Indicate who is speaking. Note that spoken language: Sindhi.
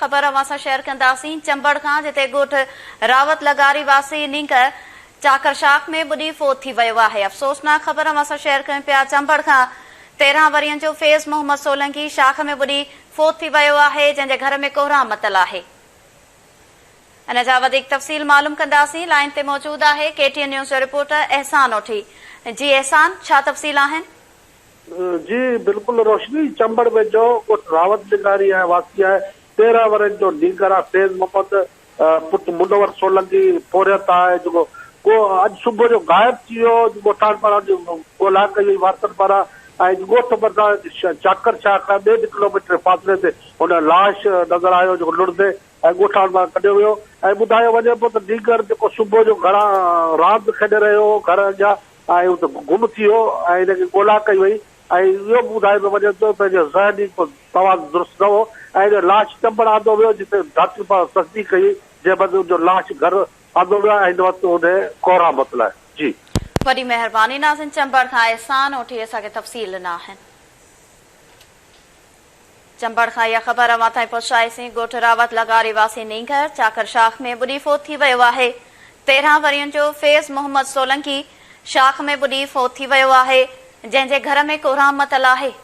Speaker 1: خبر اوهان سان شيئر ڪنداسين چمبڙ کان جتي ڳوٺ راوت لغاري واسي نينگر چاڪر شاخ ۾ ٻڏي فوت ٿي ويو آهي افسوسناڪ خبر اوهان سان شيئر ڪيون پيا چمبڙ کان 13 ورهين جو فيض محمد سولنگي شاخ ۾ ٻڏي فوت ٿي ويو آهي جنهن جي گهر ۾ ڪوهرام متل آهي ان جا وڌيڪ تفصيل معلوم ڪنداسين لائين تي موجود آهي ڪي ٽي اين نيوز جو رپورٽر احسان اوٺي جي احسان ڇا تفصيل آهن.
Speaker 2: جي بلڪل روشني چمبڙ ويجهو ڳوٺ راوت لغاري ۽ واسي آهي 13 ورهين جو نينگر آهي فيض محمد پٽ منور سولنگي پورهيت آهي جيڪو ڪو اڄ صبح جو غائب ٿي ويو ڳوٺاڻن پاران ڳولا ڪئي وئي وارثن پاران ۽ ڳوٺ ڀرسان چاڪر شاهه کان ڏيڍ ڪلوميٽر فاصلي تي هن لاش نظر آيو جيڪو لڙهندي ۽ ڳوٺاڻن مان ڪڍيو ويو ۽ ٻڌايو وڃي پيو ته نينگر جيڪو صبح جو گهران راند کيڏي رهيو هو گهر اڳيان ۽ اتي گم ٿي ويو ۽ هن کي ڳولا ڪئي وئي ۽ اهو به ٻڌايو پيو وڃي ته پنهنجو ذهني توازن درست نه هو ۽ هن جو لاش چمبڙ آندو ويو جتي ڊاڪٽر پاران تصديق ڪئي وئي جنهن بعد ان جو لاش گهر آندو ويو ۽ هن وقت ان ڪوهرام متل آهي. جي.
Speaker 1: وڏي مهرباني ناظرين چمبڙ کان احسان اوٺي اسان کي تفصيل ڏنا آهن. چمبڙ کان اها خبر اوهان تائين پهچائيسين، ڳوٺ راوت لغاري واسي نينگر چاڪر شاخ ۾ ٻڏي فوت ٿي ويو آهي. 13 ورهين جو فيض محمد سولنگي شاخ ۾ ٻڏي فوت ٿي ويو آهي، جنهن جي گهر ۾ ڪوهرام متل آهي.